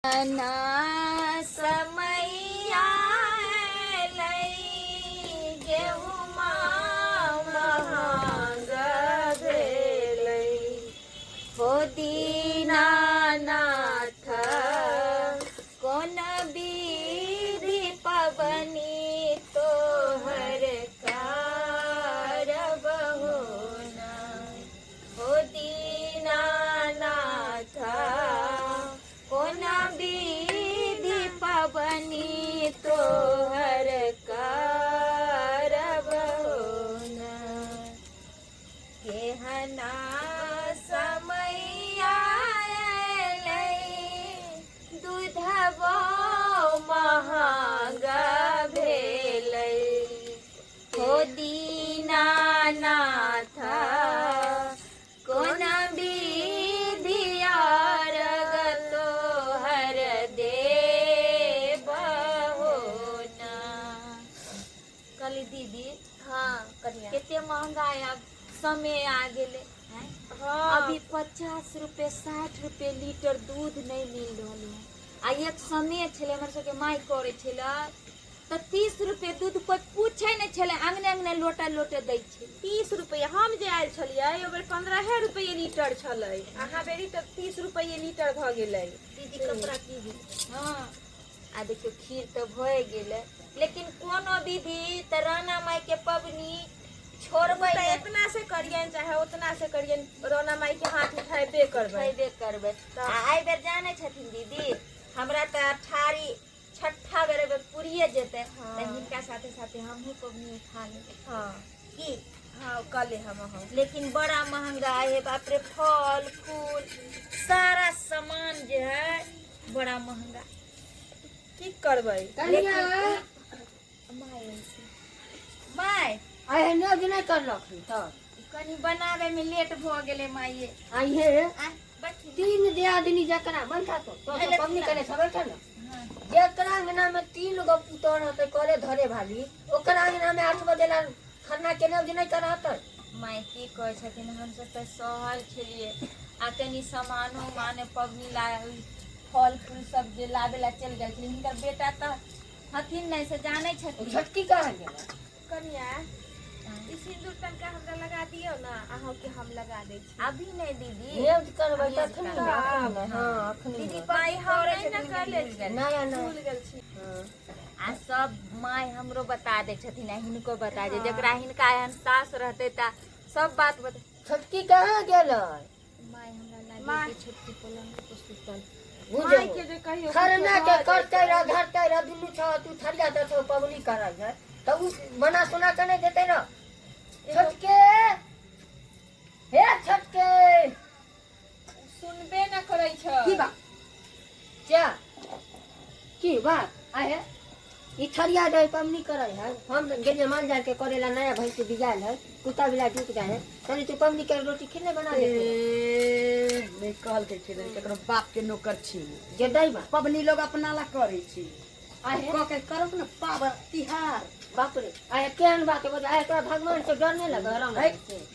ना समैया अयलै गेहुमा महग भेलै हो दीनानाथ कोन विधि पबनी तोहर करब हो ना हो दीनानाथ कोना विधि पबनी तोहर करब ना केहना समैया अयलै दूधबो महग भेलै हो दीनानाथ कोना विधि अर्घ तोहर देब हो ना। कहली दीदी, हाँ कनिया, कते महंगाई आब समय आ गेलै हैं? हाँ। अभी 50 रुपए 60 रुपए लीटर दूध नहीं मिल रहल है। आ एक समय छलै, हमर सबके माय करै छलै तऽ 30 रुपए दूध कोइ पूछै नहि छलै, अंगने अंगने लोटा लोटे दै छै। 30 रुपैआ। हम जे आयल छलियै ओहि बेर 15 रुपैए लीटर छलै, अहाँ बेरी तऽ 30 रुपैए लीटर भऽ गेलै। दीदी, कपड़ा की भेल? हँ, आ देखियौ, खीर तऽ भए गेलै, लेकिन कोनो विधि तऽ राणा माई के पबनी छोड़बै तऽ नहि। एतना से करियन चाहे उतना से करियन, रोना माई के हाथ उठेबे करबै। उठेबे करबै। आ एहि बेर जानै छथिन दीदी, हमरा तऽ अठारी छठा बेर एहि बेर पुरिये जेतै। तऽ हिनका साथे साथे हमहूँ पबनी उठा लेबै। की? हाँ, कले हम अहाँ। लेकिन बड़ा महंगा है बाप रे, फल फूल सारा सामान जे है बड़ा महंगा। की करबै? कनिया। माय। आइ नोज नहि करलक हन तऽ। कनि बनाबे में लेट भऽ गेलै माये। आइ हे। आय बैठी। तीन दियादिनी जकरा बैठा तो हेले। पबनी करे सब बैठा ने। जकरा अंगना में तीन गो पुतोह रहतै करे धरे भाली, ओकरा अंगना में 8 बजे ला खरना के नोज नहि करतै। माय, की कहै छथिन, हमसब तऽ सहल छलियै आ कनि सामानो माने पबनी ला फल फूल सब जे लाबे ला चलि गेल छलियै। हिनकर बेटा तऽ हथिन नहि, से जानै ओ छथिन। छोटकी कहाँ गेलै? कनिया, ई सिंदूर तनका हमरा लगा दियौ ने, अहाँके हम लगा दै छी। अभी नहि दीदी। न्योज करबै तखनी ने, अखनी ने, हँ, अखनी दीदी। ने। माय, हम करै नहि ने छथिन, कैले भूल छी। गेल। नया नया। भूल गेल छी। हँ। आ सब माय हमरो बता दै छथिन आ हिनको बता दे। जकरा हिनका एहन सास रहतै तऽ सब बात बता। छोटकी कहाँ गेलै? माय, हमरा लागे माय। कि छोटकी पलंग पर सुतल। माय के जे कहियो खरना कुछो के भऽ करते रह धरते रह दुनू छौ, तू थरिया दे छौ, पबनी करै है तऽ उ बना सुना के नहि देतै न। छोटके, हे छोटके। सुनबे न करै छै। की बात क्या की बात आहे? ई थरिया दे पबनी करै है। हम गेलियै माल जाल के करे ला, नया भैंस के बिजायल है, कुत्ता बिला जुट जाए है। तनी तू पबनी के रोटी खिले बना दे। ए, नहि कहलकै छै ककरो बाप के नौकर छी। जे दै बा। पबनी लोग अपना ला करै छी। आहे। कऽ के करब ने पावर तिहार। बाप रे, आय केहन बात बजा? आय तोरा भगवान से डर नहीं लगे राम? है,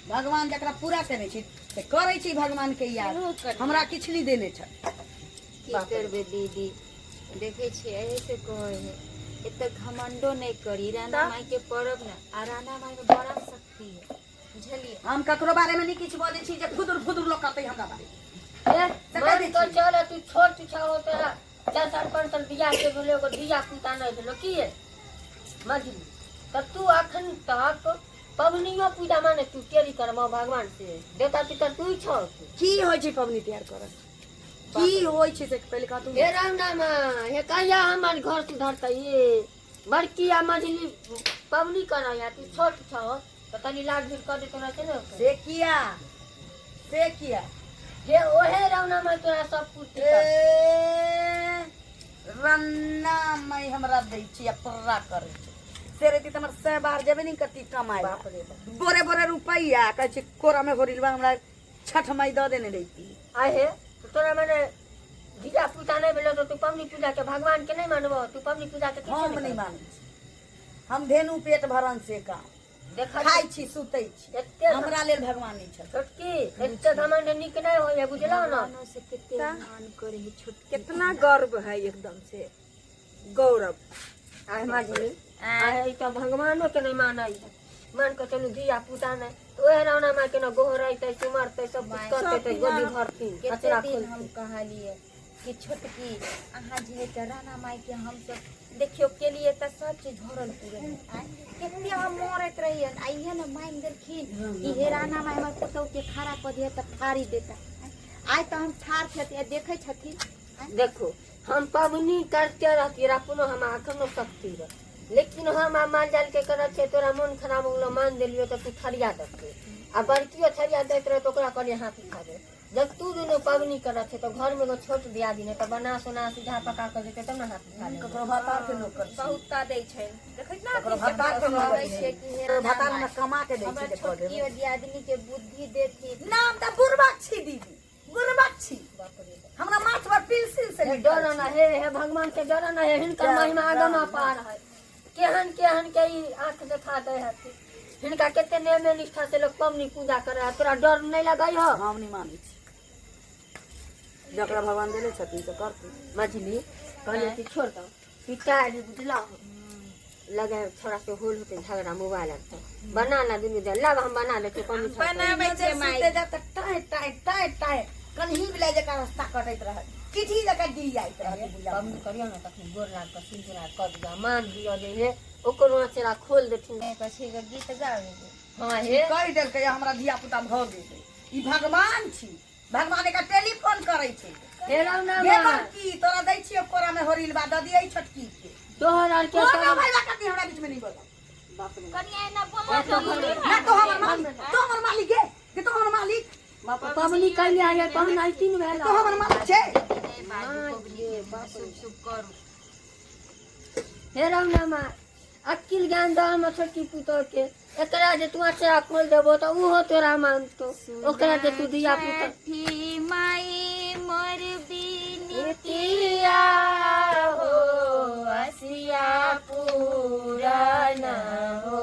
भगवान जकरा पूरा केने छी से करै छी भगवान के याद। हमरा किछु नहि देने छै। की करबै दीदी, देखै छियै, एहि से कहै है एते घमंडो नहि करी। राणा माई के परब ने, आ राणा माई में बड़ा शक्ति है, बुझलियै? हम ककरो बारे में नहि किछु बजै छी जे फुदुर फुदुर लोग कहतै हमरा बारे में। ए, से मान कह दै तो छी। चल, तू छोट छौ, तोरा 4 साल 5 साल बियाह के भेलो, एगो धिया पुता नहीं भेलो की है मझली, तऽ तू अखन तक पबनियो पूजा माने तू केरी करबो भगवान से देवता पितर तू ही छौ तू। की होइ छै पबनी तिहार करत? की होइ छै से पहिले कहतू। हे राम नामा, हे कहिया हमर घर सुधरतै? ये बड़की आ मझली पबनी करैया, तू छोट छौ तऽ तनी लाग भीड़ कर देतो रहते ने। से किया, से किया? हे ओहे राम नामा तोरा सब पूर्ति ए कर। रन्ना मई हमरा दै छी आ पर्रा करै छै। से रहिती तऽ हमर सए बार जेबे नहि करती कमाइ ला। बाप रे बाप। बोरे बोरे रुपैआ कहै छै कोरा में होरिलबा हमरा छठ माई दऽ देने रहिती। आय हे, तो तोरा माने धिया पुता नहीं भेलो तो तू पबनी पूजा के भगवान के नहीं मानबो? तू पबनी पूजा के किछो हम नहीं नहि मानै छी। हम धेनु पेट भरन से काम। देखै खाइ छी सुतै छी एते हमरा लेल भगवान नहि छथिन। छोटकी एते घमंड नीक नहि होइए बुझलौ ने। भगवानो से कते मान करे है छोटकी। कितना गर्व है एकदम से गौरव। आइ मझली आइ तऽ भगवानो के नहि मानै है। मान के चलू धिया पुता नहि तऽ ओहे रौना माय के ने गोहरेतै सुमरतै सब कुछ करतै तऽ गोदी भरथिन कते अचरा दिन हम खोलथिन। कहलिए कि छोटकी अहाँ जे है तऽ राणा माई के हमसब देखियो केलिए तऽ सब चीज भरल पूरल है। कते हम मरैत रहियै आ इहे ने मांगि देलखिन कि हे राणा माई हमर पुतहु के खड़ा कऽ दिहे तऽ फाड़ि देता। आइ तऽ हम ठाढ़ छथि आ देखै छथिन। देखो हम पबनी करते रहती अपनो हम अखनो शक्ति रह लेकिन हम आ माल जाल के करत छै तोरा मन खराब हो गेलो मान देलियो तऽ तू थरिया दते आ बड़कियो थरिया दैत रहे तऽ ओकरा कहलियै हाथ उठा दे। जब तू दुनू पबनी करत छै तऽ घर में एगो छोट दियादी नहि तऽ बना सोना सीधा पका कऽ देतै तब ने हाथ उठा लेबै। ककरो भतार के नौकर छी। बहुत ता दै छै देखैत ना। ककरो भतार के नौकर कहै छी। छियै कि हे ककरो राणा भतार हमरा माई कमा के दै हमर छै जे कऽ देबै। छोटकियो दियादनी के बुद्धि देथिन। नाम तऽ बुड़बक छी दीदी बुड़बक छी। हमरा माथ पर पेंसिल से हे लिखल डर छै। न हे हे भगवान के डर न हे हिनकर महिमा आगम अपार है। केहन केहन के ई आंख देखा दे है। हिनका कते नियमे निष्ठा से लोग पबनी पूजा करे है तोरा डर नहीं लगै हो? हम नहीं मानै छी जकरा भगवान देले छथिन से करतै। मझली कहलियै कि छोड़ दो पिता एली बुझला लगे थोड़ा से होल होते झगड़ा मोबाइल आर से बना ना दुनू जन लब हम बना ले छियै पबनी छठ। बनाबै नजर छै माई। सुते जा तऽ टाँय टाँय टाँय टाँय कन्ही बिलाइ जकाँ रास्ता कटैत रहै चिट्ठी जकाँ गिर जाइत रहै बुझला। पबनी करियौ ने तखन गोर लाग कऽ सिन्दूर आर कऽ दियौ मान दियौ जे हे ओकरो अचरा खोल देथिन। कथी के गीत गाबै हाँ हे कहि देलकै हमरा धिया पुता भऽ गेलै। ई भगवान छी भगवान एकरा टेलीफोन करै छै। हे रौना हे माय बड़की तोरा दै छियौ कोरा में होरिल बा दऽ दियै छोटकी के। तोहर आर के कोनो भाई बा कथी हमरा बीच में नहीं बोलब। कनिया एना बोला ना तो हमर मालिक तो हमर मालिक गे के तो हमर मालिक बाप पबनी कैले आये पबनी आई तीन भेल तो हमर मालिक छै। शुभ शुभ करू। हे रौना माय अक्किल ज्ञान दऽ हमर छोटकी पुतोह के एकरा जे तू अचरा खोल देबो तऽ उहो तोरा मानतो ओकरा जे तू धिया पुता। छठी माई मोर बिनती नितिया हो असिया पूराना हो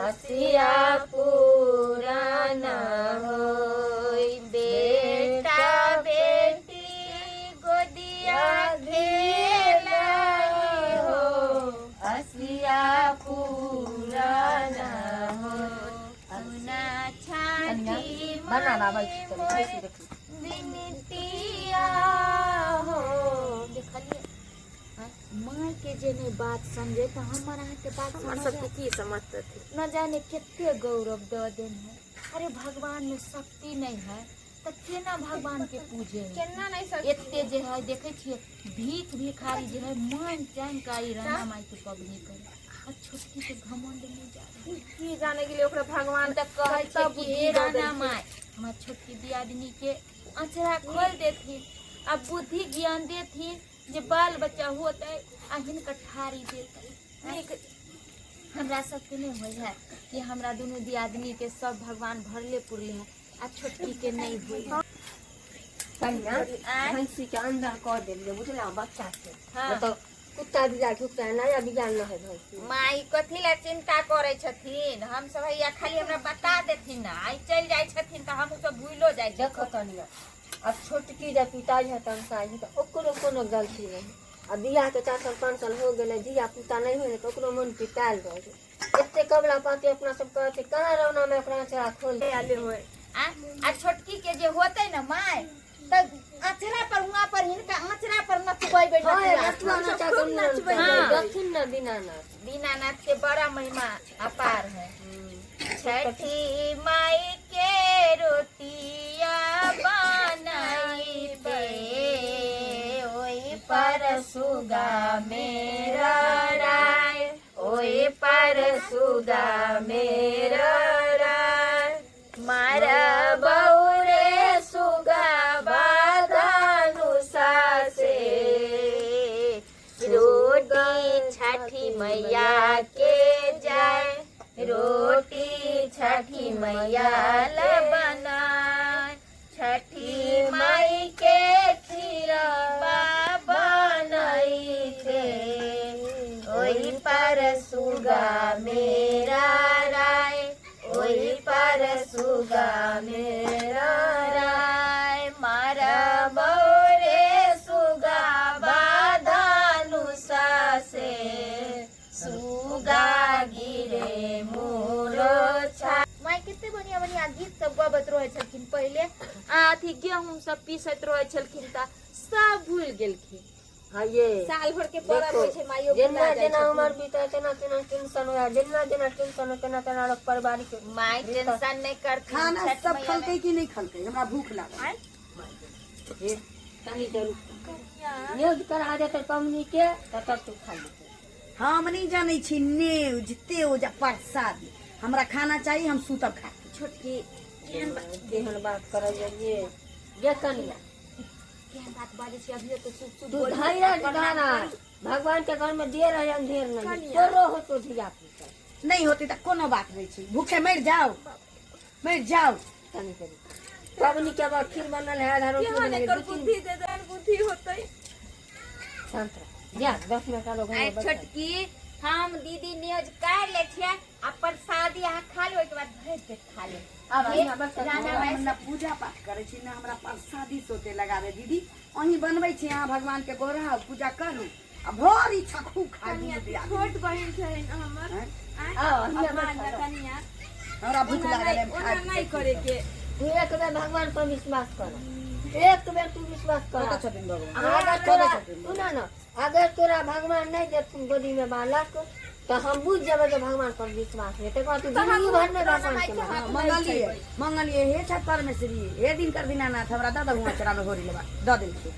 असिया पूराना हो बेटा बेटी गोदिया खेलाई हो असिया पूराना हो। सुना छठी बना लाबै माई छी मोर चलू देखी। बिनतिया हो। देखलिए माय के जे नहीं बात समझे तो हमर अहाँ के बात हमर समझ सबके की समझतथिन। न जाने कते गौरव दऽ देन है। अरे भगवान में शक्ति नहीं है तऽ केना भगवान के पूजे है? केना नहीं शक्ति एते जे है देखै छियै भीख भिखारी जे है मान चाइन का ई राणा माई के पबनी करे आ छोटकी के घमंड नहीं जा रहे। की जाने गेलै ओकरा भगवान तऽ कहै कतऽ छै कि बुद्धि हे दऽ राणा देलखिन। माई हमर छोटकी दियादनी के अचरा खोल देथिन आ बुद्धि ज्ञान देथिन जे बाल बच्चा होतै आ हिनकर ठारी देतै। नीक हमरा सबके नहीं होइ है कि हमरा दुनू दियादनी के सब भगवान भरले पुरले है आ छोटकी के नहीं होइ है। कन्या भैंसी के अंदर कऽ देलियै बुझला बच्चा के मतलब कुत्ता बिलाइ ढुकतै नया बिलाइ न है भैंसी। माई कथी ला चिंता करै छथिन हम सब हैया खाली हमरा बता देथिन ना आई चलि जाइ छथिन तऽ हम सब भूलो जाइ छी। देखो कन्या अब छोटकी जे पिताई है तमसाई है तऽ ओकरो कोनो गलती नहीं। आ बियाह के 4 साल 5 साल हो गेलै धिया पुता नहीं होय तऽ ओकरो मन पितायल रहै छै। एते कबला पाती अपना सब कहै छै कहाँ रौना में ओकरा अचरा खोल दे। आले होय। आ छोटकी के जे होतै ने माय तऽ अचरा पर हुआं पर हिनका अचरा पर नचबै हाँ, नचुआ। नचुआ नचा के नचबै। हाँ। देखथिन ना दीनानाथ। दीनानाथ के बड़ा महिमा अपार है। छठी माई के रोटिया बनाई दे ओई पर सुगा मेरा राय ओई पर सुगा मेरा राय मारा बौरे सुगा बाधानुसा से रोटी छठी मैया के जाय रोटी छठी मैया ला बनाय छठी माई के खीरा बनाई थे ओही पर सुगा मेरा राय। सुगा मेरा राय मारा बौरे सुगा बाधानुसा से सुगा गिरे मोरो छा। माय कते बढ़िया बढ़िया गीत सब गबैत रहै छलखिन पहिले। आ अथी गेहूं सब पीसैत रहै छलखिन तऽ सब भूलि गेलखिन। हाँ ये साल भर के परब देखो, होइ छै माइयो जेना भुला जाइ जेना छथिन। उमर बीते तेना तेना टेंशन होया, जेना जेना टेंशन हो तेना तेना लोक पारिवारिक माय टेंशन नहि करथिन। खाना छठि सब मैया खलकै कि नहि खलकै? हमरा भूख लागल। हे, तनी जरूर न्यूज करा देते पबनी के तऽ तब तू खा लेते। हम नहीं जानै छी न्यूज तेज आ प्रसादी, हमरा खाना चाही, हम सुतब खा के। छोटकी केहन बात करल जाइए गे कनिया, केहन बात बाजै छी? अभियो तो चुप चुप तू बोलू, धैर्य प्रणाम दाना करू। भगवान के घर में देर है अंधेर नहीं, तोरो हो तो धिया पुता नहीं होती तऽ कोनो बात नहीं छै, भूखे मरि जाओ, मरि जाओ। तनी तनी पबनी के बाद खीर बनल है, आधा रोटी केहन बनल है, एकर दू तीन बुद्धि दे देन, बुद्धि होतै। शांत रह जा, 10 मिनट आरो घर आइ में बैठ। छोटकी हम दीदी न्यूज कर ले छियै आ प्रसादी अहाँ खा लेबै, ओहिके बाद भरि पेट खा लेब। आब अहिना बैठ। राना हम माय न पूजा पाठ करै छी न हमरा प्रसादी सोते लगावे। दीदी अहीं बनबै छी, अहाँ भगवान के गोरा पूजा करू आ भर इच्छा खूब खा कनिया दियौ। छोट बहिन छै ने हमर। आँय? आँय? आओ, अहिना अपना बैठ जाओ। कनिया हमरा भूख ओना लागल है, नहि हम ओना खाय नहि करे के। तू एक बेर भगवान पर विश्वास कर, एक बेर तू विश्वास कर। कतऽ छथिन भगवान? अगर तोरा सुना न, अगर तोरा भगवान नहीं देथुन गोदी में बालक तो हम बुझ जेबै जे भगवान पर विश्वास नहीं। तकर बाद तू जिंदगी भर नहीं भगवान के मानबी। मंगलिए मंगलिए, हे छठ परमेश्वरी, हे दिनकर दीनानाथ, हमरा दऽ दहु अचरा में होरी लेबा दऽ देलखिन।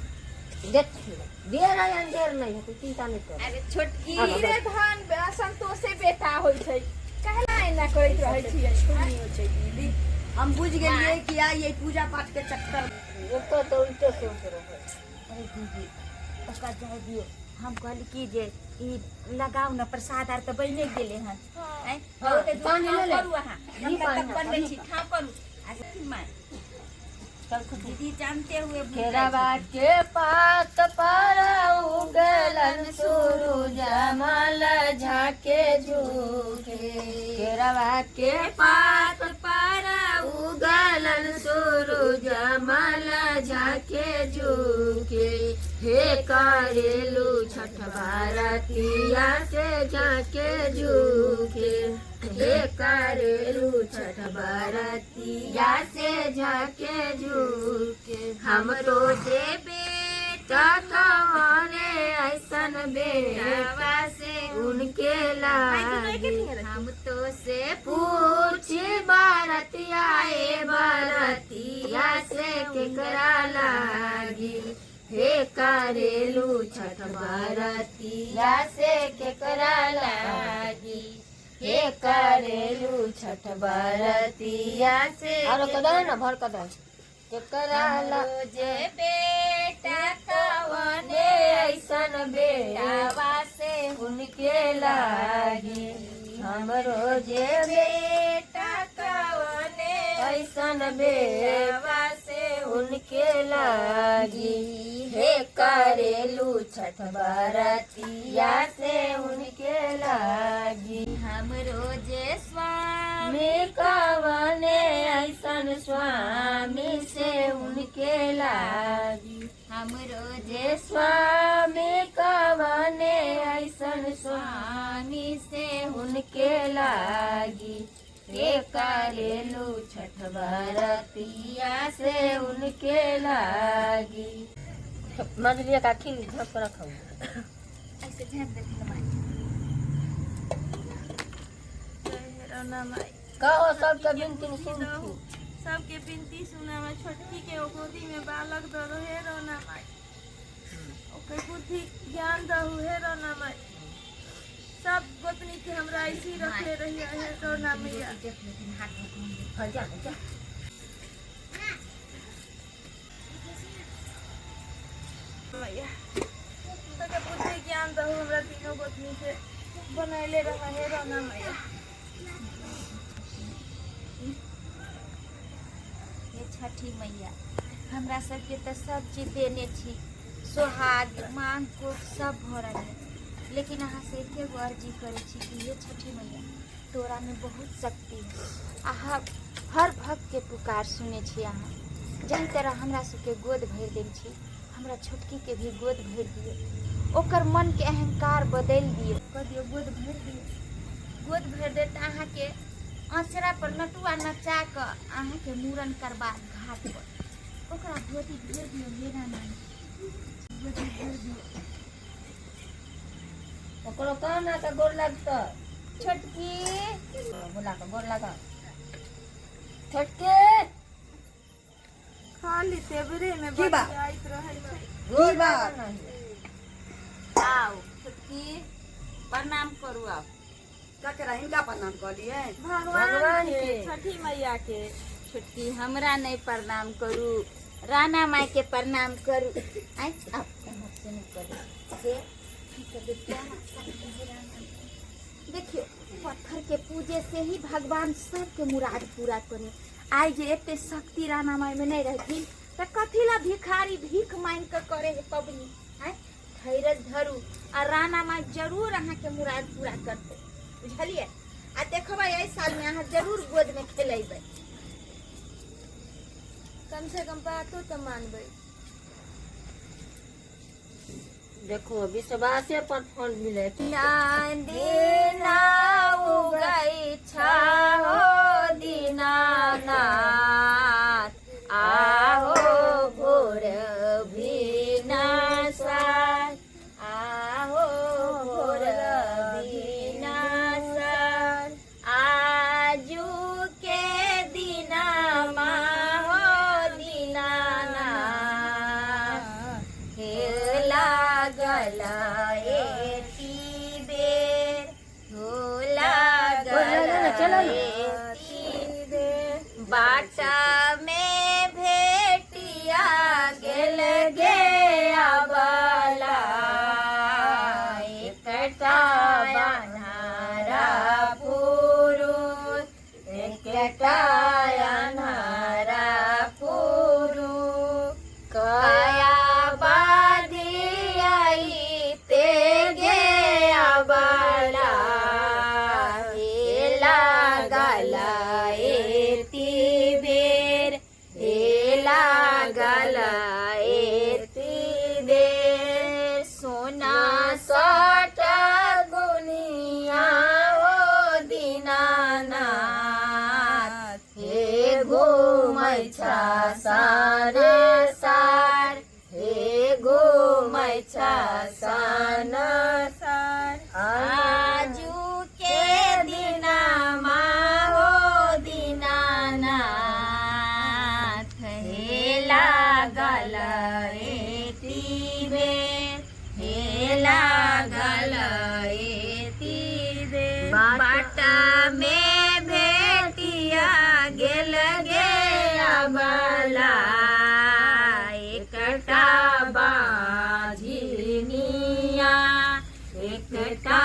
देखी देर है अंधेर नहीं है, तू चिंता नहीं कर। अरे छोटकी धीरे धन संतोषे बेटा होइ छै, कहला एना करैत रहै छियै? नहीं होइ छै दीदी, हम बुझ गेलियै कि आइ ये पूजा पाठ के चक्कर। ओकर तो उल्टे सोच रहे। अरे दीदी ओकरा जाय दियौ, हम कहली कि जे ई लगाउ ने प्रसाद आर तऽ बने गेलै हन। आँय, हाँ, ओते दूर पानि ठाँव ले ले। करू अहाँ, हम ई तब पानि तक ना, बनबै छी, ठाँव करू। आ माय चल खुद। दीदी जानते हुए भूल जाइ केरवा के पात पर उगलन सूरज मल झाके झूके, केरवा के पात पर उगलन सूरज मल झाके झूके, हे करेलू छठ भारतिया से झाके झूके, हे करेलू छठ भारतिया से झाके झूके, हमरो जे बेटा कवने ऐसन बेटा से उनके लागे, हम तो से पूछ बारतिया ए बारतिया से केकरा लागी, हे करेलू छठ बारतिया से केकरा लागी, हे करेलू छठ बारतिया से। आरो कदा है ना भर कदा केकरा ला जे बेटा कवने ऐसन बेटा से उनके लागी, हमरो जे बेटा कवने ऐसन बेटा से उनके लागी, हे करेलू छठ बारतिया से उनके लागी, हमरो जे स्वामी में कवने ऐसन स्वामी से उनके लागी, हमरो जे जे स्वामी कवने ऐसन स्वामी स्वामी से उनके लागी, हे करेलू छठ बारतिया से उनके लागी। मझलिया का खीर झाँप के रखा ऐसे झाँप देथिन माय। रोना माई कहो सबके विनती सुन। सबके विनती सुना माई, छोटकी के गोदी में बालक दहो हे रोना माई, ओकर बुद्धि ज्ञान दहु हे रोना माई, सब गोतनी के हमरा ऐसी रखले रही हे रोना मैया। देख लेथिन हाथ में। हाँ जा जा। मैया सबके बुद्धि ज्ञान दहु, हमरा तीनों गोतनी के बनैले रह हे रोना मैया। हे छठी मैया, हमरा सबके तऽ सब चीज देने छी, सोहाग मांग कोख सब भरल है, लेकिन अहाँ से एके गो अर्जी करै छी कि हे छठी मैया तोरामे बहुत शक्ति है। अहाँ हर भक्तके पुकार सुनै छी। अहाँ जाहि तरह हमरा सबके गोद भरि देल छी, हमरा छोटकीके भी गोद भरि दियौ। ओकर मनके अहंकार बदलि दियौ, कह दियौ गोद भरि दियौ। गोद भरि देत तऽ अहाँके अँचरा पर नटुआ नचा कऽ अहाँके मूड़न करबा घाट पर ओकरा गोदी भरि दियौ। हे रामा, गोदी भरि दियौ। ओकरो कहना के गोर लगतै। छोटकी। बोला के गोर लगा छोटकी। खाली तेबरे में की बात? बतियाइत रहै छै। गोर की बात? लगा नहीं। आउ छोटकी, प्रणाम करू आउ। ककरा हिनका प्रणाम कहलियै? भगवान भगवान के, के। छठी मैया के। छोटकी, हमरा नहि प्रणाम करू, राणा माय के प्रणाम करू। आइ आब एम्हर से नहि करू से की कहबै, बड़ा शक्ति है राणा माय। देखियौ, पत्थर के पूजे से ही भगवान सबके मुराद पूरा करे। आइ जे एते शक्ति राणा माय में नहि रहथिन तऽ कथी ला भिखारी भीख मांगि कऽ करे है पबनी? आँय, धैर्य धरू आ राणा माय जरूर अहाँके मुराद पूरा करतै, बुझलियै? आ देखबै, एहि सालमे अहाँ जरूर गोदमे खेलेबै। कम से कम बातो तऽ मानबै। देखो, विश्वासे पर फल मिले। दीना उगै छहो दीनानाथ, आहो भोर भिनसर, आहो भोर भिनसर, आजू के दिनमा हो दीनानाथ, हे लागल एती बेर हो लागल चलो ना। एती बेर, बाटा में भेटिया गेल गे अबला, एकटा अन्हारा पुरुष, एकटा अन्हारा पुरुष, कया बाधियाई ते गे अबला, हे लागल एती बेर, हे लागल एती बेर, सोना सट गुनिया हो दीनानाथ, हे घुमै छ संसार, हे घुमै छ संसार, आजू के दिनमा हो दीनानाथ, हे लागल एती बेर, हे लागल एती बेर, बाटा में भेटिया गेल गे अबला, एकटा बाझिनिया, एकटा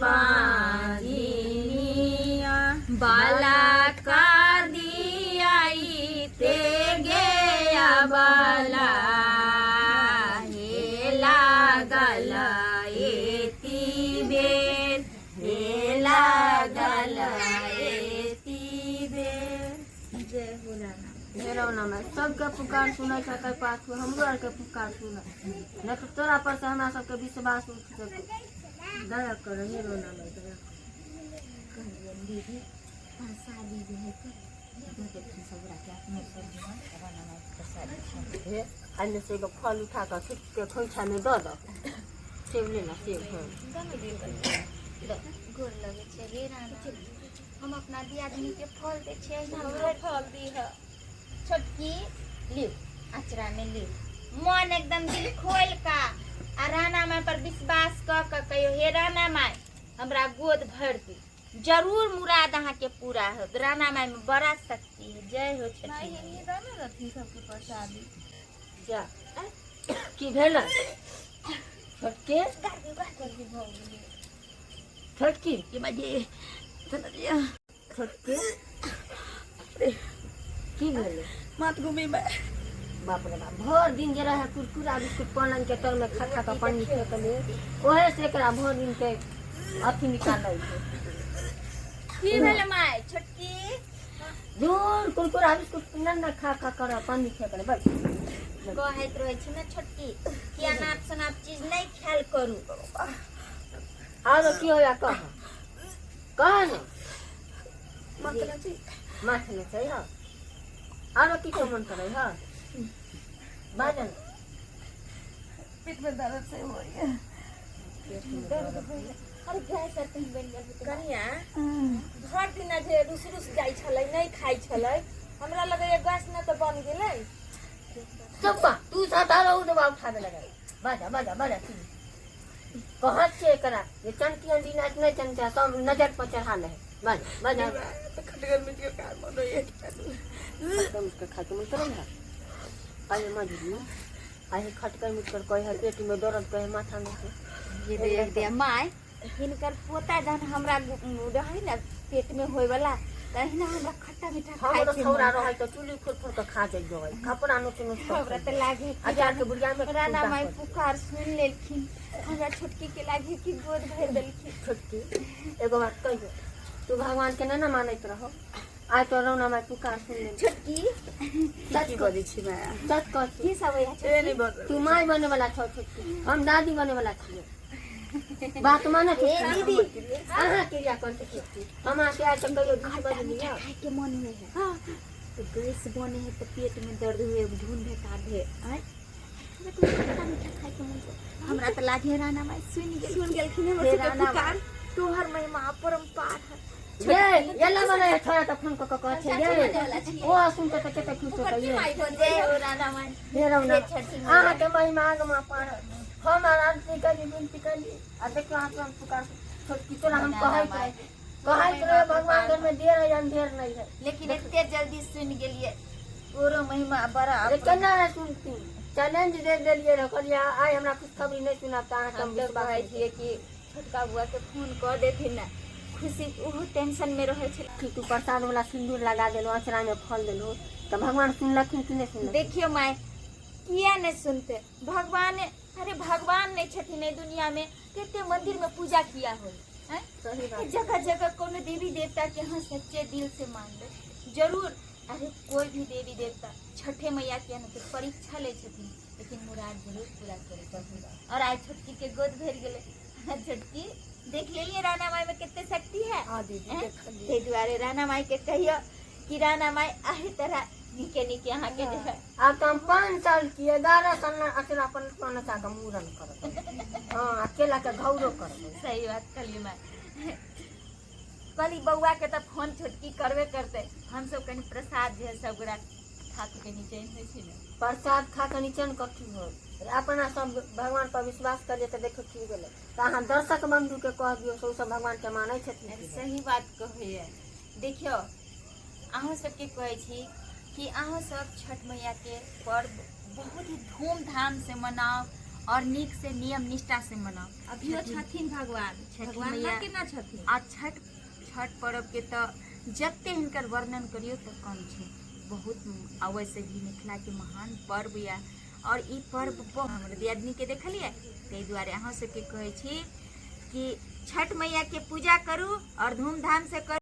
बाझिनिया, बाला का दियाई ते गे अबला, हे लागल एती बेर, हे लागल एती बेर। जय हो राणा। हे राणा माय, सबके पुकार सुनै छ ताहि पाछू हमरो आरके पुकार सुन, नहि तऽ तोरा पर से हमरा सबके विश्वास उठि जेतौ। दया कर हे राणा माय, दया कर। कहलियनि दीदी, प्रसादी जे है के दऽ देथिन सब गोटाके, अपनो सब जगह राणा मायके प्रसादी छै। हे, एन्ने से एगो फल उठा कऽ छोटके खोइछामे दऽ दऽ। सेब ले ना, सेब। हँ। गोर लगै छै हे राणा, हम अपना दियादनी के फल दै छियै अहिना। हमरो भरि फल दीह। छोटकी, लिउ, अचरा में लिउ। मन एकदम दिल खोल का आ राणा माय पर विश्वास कऽ कऽ कहियो, हे राणा माय, हमरा गोद भरि दी। जरूर मुराद अहाँके पूरा होत। राणा माय में बड़ा शक्ति है। जय हो छठी माय, मैया। हिन्नी दऽ ने रहथिन सबके प्रसादी। जा, की भेल छोटकी? छोटकी। ये बाजे। छोटकी, की भेलै? माथ घूमे में। बाप रे बाप, भरि दिन जे रहे कुरकुरा बिस्कुट पलंग के तर में खा खा कऽ पानी फेकले, ओहे से एकरा भरि दिन के अथी निकालै छै। की भेल माय छोटकी? दूर कुरकुरा बिस्कुट न न खा खा कर पानी खे कर बस। कहैत रहै छी ने छोटकी कि अनाप शनाप चीज नहि खायल करू। आरो की होया कह कह ने। माथ में छै हँ। आरो की के मन करे हँ बाजन। पेट में दर्द से हो रही है। अरे गैस आर कहीं बनि गेल होतै। कनिया भर दिना जे रुस रुस जाइ छलै नहि खाइ छलै, हमरा लगैया गैस न तऽ बन गेलै। चुप तू साथ आरो दबा उठाबे लगा। बाजा बाजा बाजा कहत छे एकरा ये चंटी अंडी नाच नहीं चंटा सब नजर पर चढ़ा ले। बाजा बाजा तो खटगर मिट के कार मन होइए। खटकर मुटकर खा के मन करे है। आये मजबूरी आये खटकर मुटकर कहे है पेट में दर्द कहे माथा में। ये देख दे माय हिनकर पोता जहन हमरा रहै ने पेट में होय वाला तहिना हमरा खट्टा मीठा खाय हमरो के छौरा मन। रहै तो चुली फुर फुर के खा जाइ कपड़ा नोच नोच के। हमरा तऽ लागे कि अचार के बुढ़िया में राणा माई पुकार सुन लेलखिन, हमरा छोटकी के लागे कि गोद भरि देलखिन। छोटकी एगो बात कहियो, तू भगवान के नहीं ना मानैत रहो, आइ तो रौना माई पुकार सुन लेल। छोटकी सच की बजै छी माया? सच कह छी। की सब होइया ए छोटकी? नहीं बन तू माय बने वाला छौ छोटकी, हम दादी बने वाला छियै। बात माने ए दीदी अहाँ क्रिया करते छोटकी, हम अहाँ के आइ तक कहियो झूठ बजलियै? खाय के मन हुए है तो गैस बने है तो पेट में दर्द हुए धुन भेटा दे। आय हमरा तो खट्टा मीठा खाय के मन करे। हमरा तो लागे राणा माई सुन गेल, सुन गेलखिन हमर हे सबके राणा पुकार। तोहर महिमा अपरंपार है। ये ये ला बने छोरा तो फोन क क कहै छै ये ओ सुन के कते खुश होतै ये। जय हो राणा माई। हे रौना हे छठी मैया। अहाँ के महिमा आगमा पार हम आरती करी विनती करी आ देखियो अहाँ तुरंत पुकार। छोटकी तोरा हम कहैत रहे कहैत रहे भगवान घर में देर है अंधेर नहीं है, लेकिन एते जल्दी सुन गेलिए तोरो महिमा बड़ा। अरे केना नहीं सुनती, चैलेंज दे देलिए रह कहलिए आइ हमरा खुशखबरी नहीं सुनाब तऽ अहाँके हम हम तऽ विश्वास कहै नहि छियै कि छोटका बुआ के फोन कऽ देथिन ने, खुशी ओहो टेंशन में रहै छलै। कि तू प्रसाद वाला सिंदूर लगा देलहो अचरा में फल देलहो तऽ भगवान सुनलखिन कि नहीं सुनलखिन? देखियो माय किया नहीं सुनते भगवान। अरे भगवान नहीं छथिन एहि दुनिया में, कते मंदिर में पूजा किया होई हैं? सही बात। जगह जगह कोनो देवी देवता के यहाँ सच्चे दिल से मानबे जरूर। अरे कोई भी देवी देवता छठे मैया के यहाँ तो परीक्षा ले छथिन, लेकिन मुराद जरूर पूरा करे छथिन। और आइ छोटकी के गोद भरि गेलै। छोटकी देख लेलिए राणा माई में कते शक्ति है। हाँ दीदी हैं? देखलियै। ताहि दुआरे राणा माई के कहियो कि राणा माई एहि तरह नीके नीके अहाँ के जे है। आब तऽ हम 5 साल की 11 साल ना अचरा पर नचा के मूड़न करब। हाँ अकेला के घौरो करब। सही बात कहली माय। कहली बौआ के तऽ फोन छोटकी करबे करते, हम सब कनि प्रसाद जे है सब गोरा खा के निचैन होइ छै ने। प्रसाद खा के निचैन कथी हो, अपना सब भगवान पर विश्वास करिए तऽ देखो की गेलै। तऽ अहाँ दर्शक बंधु के कह दियौ से ओ सब भगवान के मानै छथिन। अरे सही बात कहैया। देखियौ अहूँ सबके कहै छी कि अहूँ सब छठ मैया के पर्व बहुत ही धूमधाम से मनाओ और नीक से नियम निष्ठा से मनाओ। अभियो छथिन भगवान, छठी भगवान मैया। ना केना छथिन। आ छठ छठ पर्व के तऽ जते हिनकर वर्णन करियौ तऽ कम छै। बहुत आ वैसे भी मिथिला के महान पर्व या और ई पर्व बहुत हमर दियादनी के देखलिए, ताहि दुआरे अहाँ सबके कहै छी कि छठ मैया के पूजा करू और धूमधाम से करू।